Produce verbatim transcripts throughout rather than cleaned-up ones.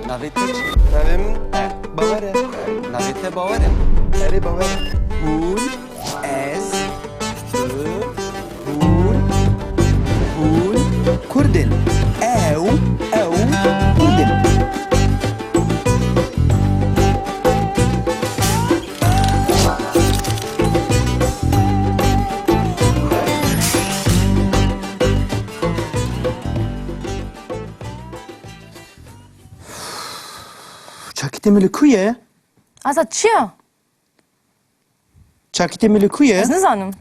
Navê te çi? Navê min Bawer e. Navê te Bawer e? Erê, Bawer e. Hûn, ez, tu, hûn, hûn Kurd in. Ew, ew Kurd in. Çakitê min li ku ye? Azad, çi ye? Çakitê min li ku ye? Ez nizanim.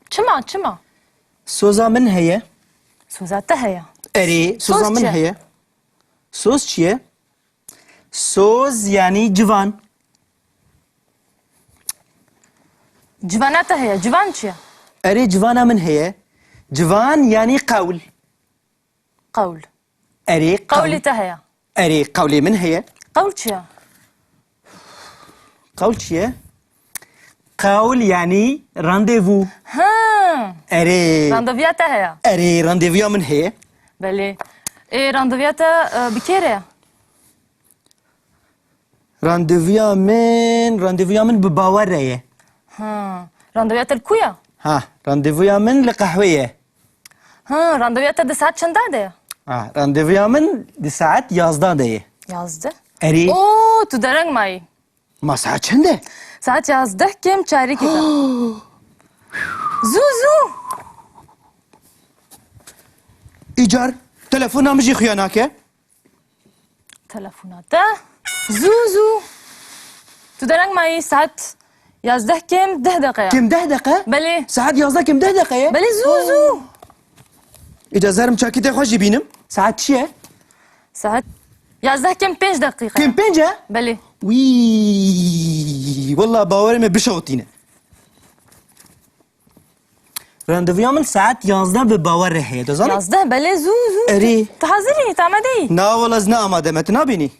Çima, çima? Soza min heye. Soza te heye? Erê, soza Soz min çi? heye. Soz çi ye? Soz yanî civan. Civana te heye. Civan çi ye? Erê, civana min heye. Civan yanî qewl. Qewl. Erê, qewl. Qewlê te heye. Erê, qewlê min heye. Qewl çi ye? Qewl çi ye? Qewl yanî randevû. Ha. Erê. Randevuya te heye. Erê, randevûya min heye. Belê. Ê, randevuya te, e, bi kê re ye? Randevuya min, randevuya min bi Bawer re ye. Ha, randevuya te li ku ye? Ha, randevuya min li qehwê ye. Ha, randevuya te di saet çenda de ye? Ha, randevuya min di saet yazdeh de ye. Yazdeh? Erê. Oo, tu dereng mayî. Ma saet çend e? Saet yazdeh kêm çarekê de. Zû, zû! Îcar, telefona min jî xuya nake. Telefona te. Zû, zû. Tu dereng mayî, saet yazdeh kêm deh deqe ye. Kêm deh deqe? Belê. Saet yazdeh kêm deh deqe ye? Belê, zû, zû. Îca zerim çakîtê xwe jî bînim. Saet çi ye? Saet yazdeh kêm pênc deqîqe ye. Kêm pênc e? Belê. Wî, wela bawerê me bişewitîne. Randevuya min saet yazdeh bi Bawer re heye, dizanî? Yazdeh, belê, zû, zû. Erê. Tu, tu hazir î, tu amade î? Na, wela ez ne amade me, tu nabînî?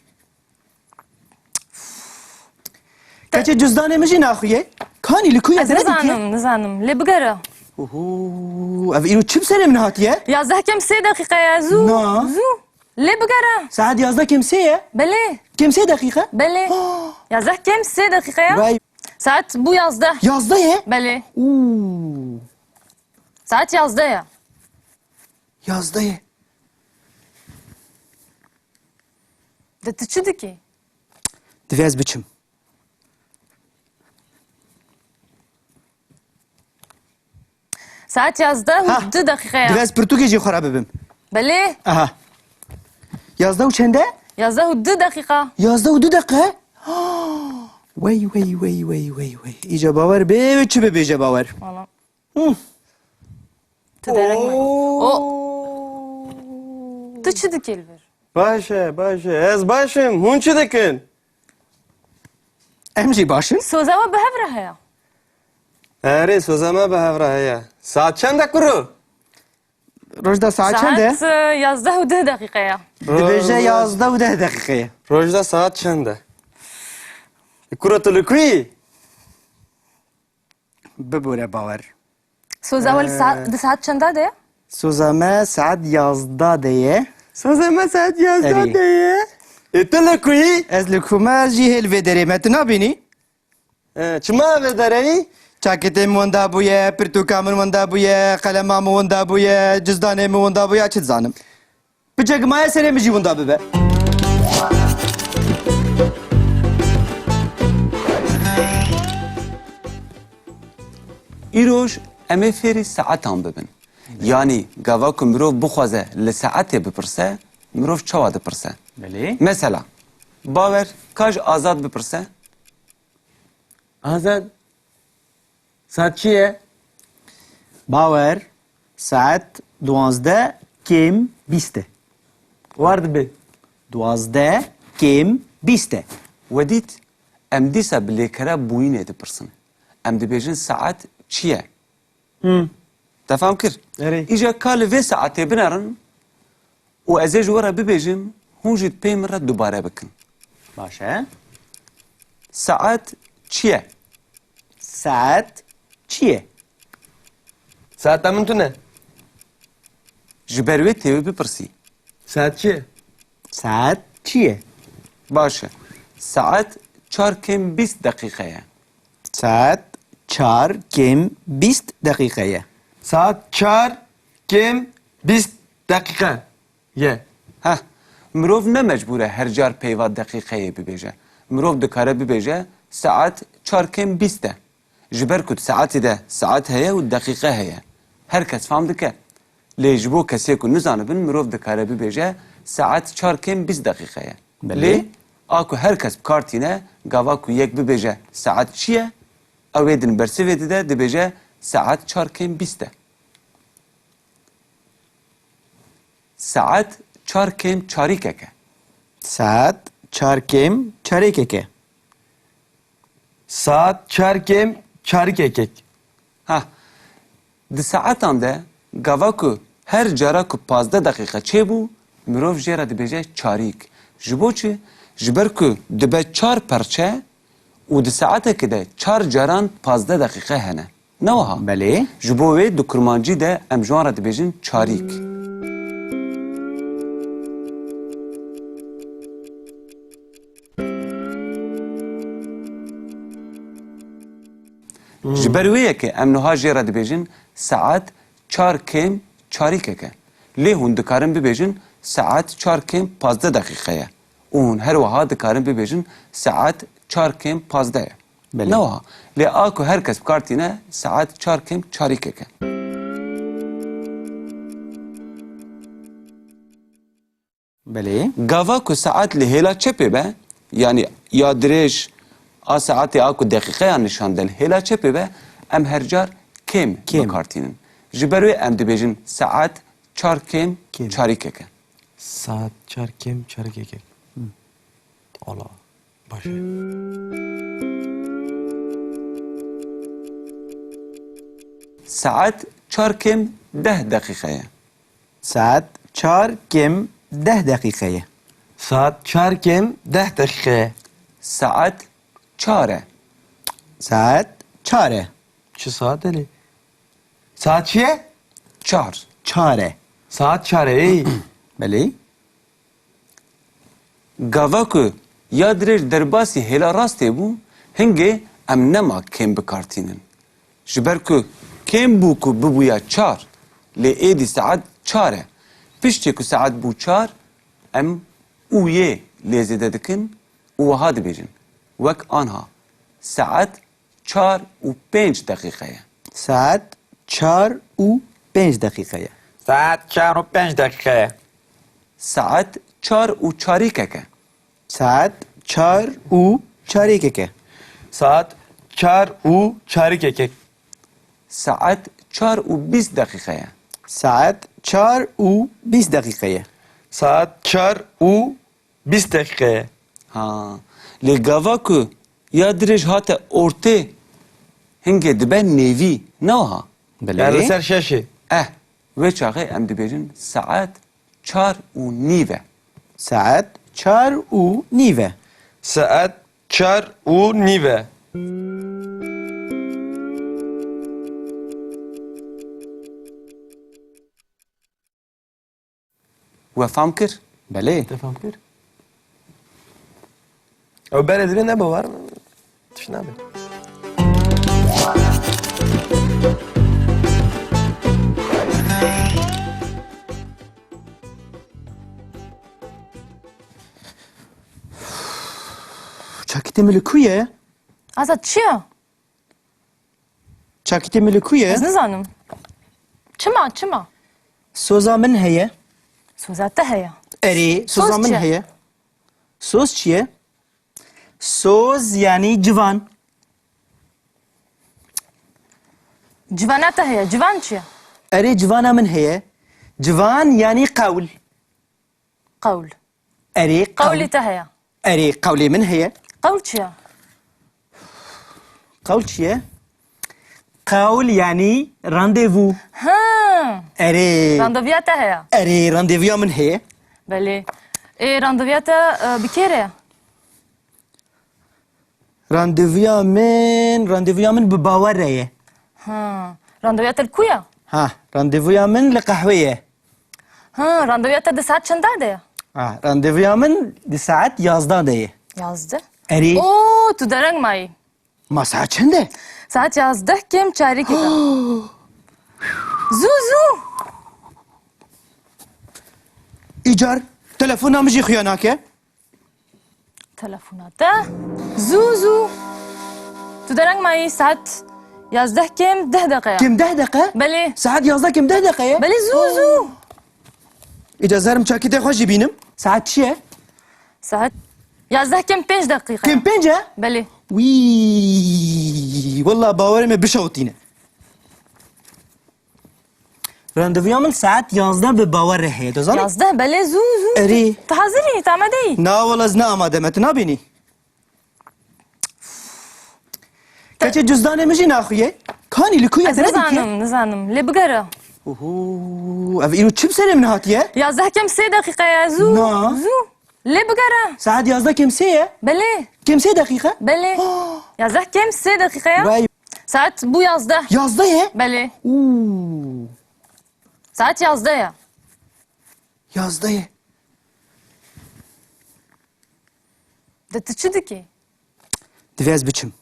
Keçê cizdanê min jî naxuye. Kanî li ku ye? Ez derê dike? Nizanim, nizanim. Lê bigere. Oho, ev îro çi bi serê min hatiye? Yazdeh kêm sê deqîqe ye, zû, Na. zû. Lê bigere. Saet yazdeh kêm sê ye? Belê. Kêm sê deqîqe? Belê. Ah. Yazdeh kêm sê deqîqe ye. Vay. Saet bû yazdeh. Yazdeh ye? Belê. Û. Saet yazdeh ye. Yazdeh ye. De tu çi dikî? Divê ez biçim. Saet yazdeh û Ha, du deqîqe ye. Divê ez pirtûkê jî xwe re bibim. Belê. Aha. Yazdeh û çend e? Yazdeh û du deqîqa. Yazdeh û du deqe? Wey, wey, wey, wey, wey, wey. Îca Bawer bê, çi bibêje Bawer? Valla. Hı. Tu dereng me. Oo. O. Tu çi dikî li vir? Baş e, baş e. Ez baş im. Hûn çi dikin? Em jî baş in. Soza we bi hev re heye? Erê, soza me bi hev re heye. Saet çend e kuro? Rojda saet çend e? Saet, e, yazdeh û deh deqîqe ye. Dibêje yazdeh û deh deqîqe ye. Rojda saet çend e? Kuro, tu li ku yî? Bibore Bawer. Soza we li sa-, Ee. di saet çenda de ye? Soza me saet yazda de ye. Soza me saet yazda Erê. de ye. E, tu li ku yî? Ez li ku me, ez jî hê li vê derê me, tu nabînî? E, çima vê derê yî? Çaketê min winda bûye, pirtûka min winda bûye, qelema min winda bûye, cizdanê min winda bûye, çi dizanim. Piçek maye serê min jî winda bibe. Îroj em ê fêrî saetan bibin. Belê. Yanî gava ku mirov bixwaze li saetê bipirse, mirov çawa dipirse? Belê. Mesela, Bawer, ka ji Azad bipirse? Azad, saet çi ye? Bawer, saet duwazdeh kêm bîst e. War dibe. Duwazdeh kêm bîst e. We dît, em dîsa bi lêkera bûyînê dipirsin. Em dibêjin, saet çi ye? Hmm. Te fam kir? Erê. Îja ka li vê saetê binerin û ez ê ji we re bibêjim, hûn jî pey min re dubare bikin. Baş e. Saet çi ye? Saet çi ye? Saeta min tune. Ji ber wê tê wê bipirsî. Saet çi ye? Saet çi ye? Baş e. Saet çar kêm bîst deqîqe ye. Saet çar kêm bîst deqîqe ye. Saet çar kêm bîst deqîqe ye. Heh, mirov ne mecbûr e her car peyva deqîqeyê bibêje. Mirov dikare bibêje, saet çar kêm bîst e. Ji ber ku di saetê de saet heye û deqîqe heye. Her kes fam dike. Lê ji bo kesê ku nizanibin, mirov dikare bibêje, saet çar kêm bîst deqîqe ye. Belê. Lê a ku her kes bi kar tîne, gava ku yek bibêje, saet çi ye? Ew ê din bersivê dide, dibêje, saet çar kêm bîst e. Saet çar kêm çarîkek e. Saet çar kêm çarêkek e. Saet çar kêm çarîkek e. Ha, di saetan de gava ku her cara ku pazdeh deqîqe çêbû, mirov jê re dibêje çarîk. Ji bo çi? Ji ber ku dibe çar perçe û di saetekê de çar caran pazdeh deqîqe hene. Ne wiha? Belê. Ji bo wê di kurmancî de em ji wan re dibêjin çarîk. Hmm. Ji ber wê yekê em niha jê re dibêjin saet çar kêm çarîkek e. Lê hûn dikarin bibêjin saet çar kêm pazdeh deqîqe ye. Û hûn her wiha dikarin bibêjin saet çar kêm pazdeh ye. Belê. Ne wiha. Lê a ku her kes bi kar tîne, saet çar kêm çarîkek e. Belê. Gava ku saet li hêla çepê be, yanî ya dirêj a saetê a ku deqîqeyan nîşan de li hêla çepê be, em her car kêm Kêm. bi kar tînin. Ji ber wê em dibêjin saet çar kêm Kêm. çarîkek e. Saet çar kêm çarîkek e. Hı. Ala. Baş e. Saet çar kêm deh deqîqe ye. Saet çar kêm deh deqîqe ye. Saet çar kêm deh deqîqe ye. Saet çar e. Saet çar e. Çi saet e lê? Saet çi ye? Çar. Çar e. Saet çar e, ey. Belê. Gava ku ya dirêj derbasî hêla rastê bû, hingê em nema kêm bi kar tînin. Ji ber ku kêm bû ku bibûya çar, lê êdî saet çar e. Piştî ku saet bû çar, em û yê lê zêde dikin û wiha dibêjin. Wek anha, saet çar û pênc deqîqe ye. Saet çar û pênc deqîqe ye. Saet çar û pênc deqîqe ye. Saet çar û çarîkek e. Saet çar û çarîkek e. Saet çar û çarîkek e. Saet çar û bîst deqîqe ye. Saet çar û bîst deqîqe ye. Saet çar û bîst deqîqe ye. Ha. Lê gava ku ya dirêj hate ortê, hingê dibe nêvî, ne wiha? Belê. Yani li ser şeşê. Eh, wê çaxê em dibêjin saet çar û nîv e. Saet çar û nîv e. Saet çar û nîv e. We fam kir? Belê. Te fam kir? Ew berê divê ne bawer, tişt nabe. Çakitê min li ku ye? Azad, çi ye? Çakitê min li ku ye? Ez nizanim. Çima, çima? Soza min heye. Soza te heye? Erê, soza Soz min çi? heye. Soz çi ye? Soz yanî civan. Civana te heye. Civan çi ye? Erê, civana min heye. Civan yanî qewl. Qewl. Erê, qewl. Qewlê te heye? Erê, qewlê min heye. Qewl çi ye? Qewl çi ye? Qewl yanî randevû. Ha. Erê. Randevuya te heye? Erê, randevuya min heye. Belê. Ê, randevuya te, e, bi kê re ye? Randevuya min, randevuya min bi Bawer re ye. Ha, randevuya te li ku ye? Ha, randevuya min li qehwê ye. Ha, randevuya te di saet çenda de ye? Ha, randevuya min Di saet yazda de ye. Yazdeh? Erê. Oo, tu dereng mayî. Ma saet çend e? Saet yazdeh kêm çarêkê de. Zû, zû. Îcar, telefona min jî xuya nake. Telefona te? Zû, zû. Tu dereng mayî, saet yazdeh kêm deh deqe ye. Kêm deh deqe? Belê. Saet yazdeh kêm deh deqe ye? Belê, zû, zû. Îca zerim çakîtê xwe jî bînim. Saet çi ye? Saet yazdeh kêm pênc deqîqe ye. Kêm pênc e? Belê. Wî, wela bawerê me bişewitîne. Randevuya min saet yazdeh bi Bawer re heye, dizanî? Yazdeh, belê, zû, zû. Erê. Tu hazir î, tu amade yî? Na, wela ez ne amade me, tu nabînî? Keçê cizdanê min jî naxuye. Kanî li ku ye? Ez te nedîtiye? Nizanim, nizanim. Lê bigere. Oho, ev îro çi bi serê min hatiye? Yazdeh kêm sê deqîqe ye, zû, Na. Zû. Lê bigere. Saet yazdeh kêm sê ye? Belê. Kêm sê deqîqe? Belê. Ah. Yazdeh kêm sê deqîqe ye. Vay. Saet bû yazdeh. Yazdeh ye? Belê. Û. Saet yazdeh ye. Yazdeh ye. De tu çi dikî? Divê ez biçim.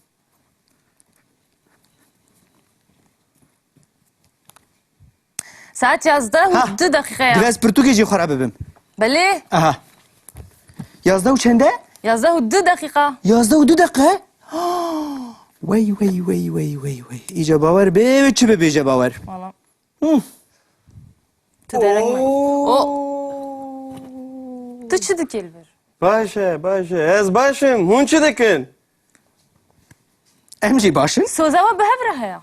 Saet yazdeh û Ha, du deqîqe ye. Divê ez pirtûkê jî xwe re bibim. Belê. Aha. Yazdeh û çend e? Yazdeh û du deqîqa. Yazdeh û du deqe? Wey, wey, wey, wey, wey, wey. Îca Bawer bê, çi bibêje Bawer? Wala. Hı. Tu dereng me. Oo. O. Tu çi dikî li vir? Baş e, baş e. Ez baş im. Hûn çi dikin? Em jî baş in. Soza we bi hev re heye?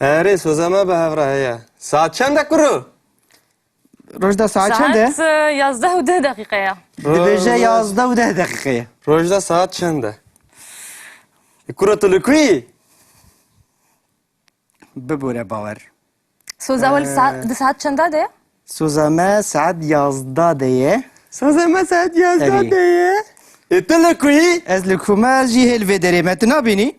Erê, soza me bi hev re heye. Saet çend e kuro? Rojda saet çend e? Saet, e, yazdeh û deh deqîqe ye. Dibêje yazdeh û deh deqîqe ye. Rojda saet çend e? E, kuro tu li ku yî? Bibore Bawer. Soza we li sa-, Ee, di saet çenda de ye? Soza me saet yazda de ye. Soza me saet yazda Erê. De ye. E, tu li ku yî? Ez li ku me, ez jî hê li vê derê me. Tu nabînî?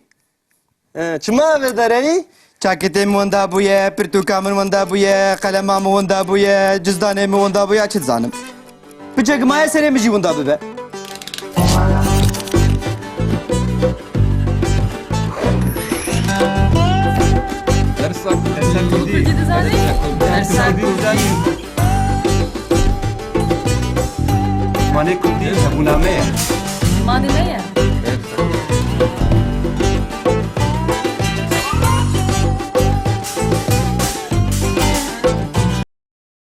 E, çima vê derê yî? Çaketê min winda bûye, pirtûka min winda bûye, qelema min winda bûye, cizdanê min winda bûye, çi dizanim. Piçek maye serê min jî winda bibe. Dersa, dersa Kurdî. Kurdî dizanî? Dersa Kurdî dizanî. Zimanê Kurdî hebûna me ye. Zimanê me ye.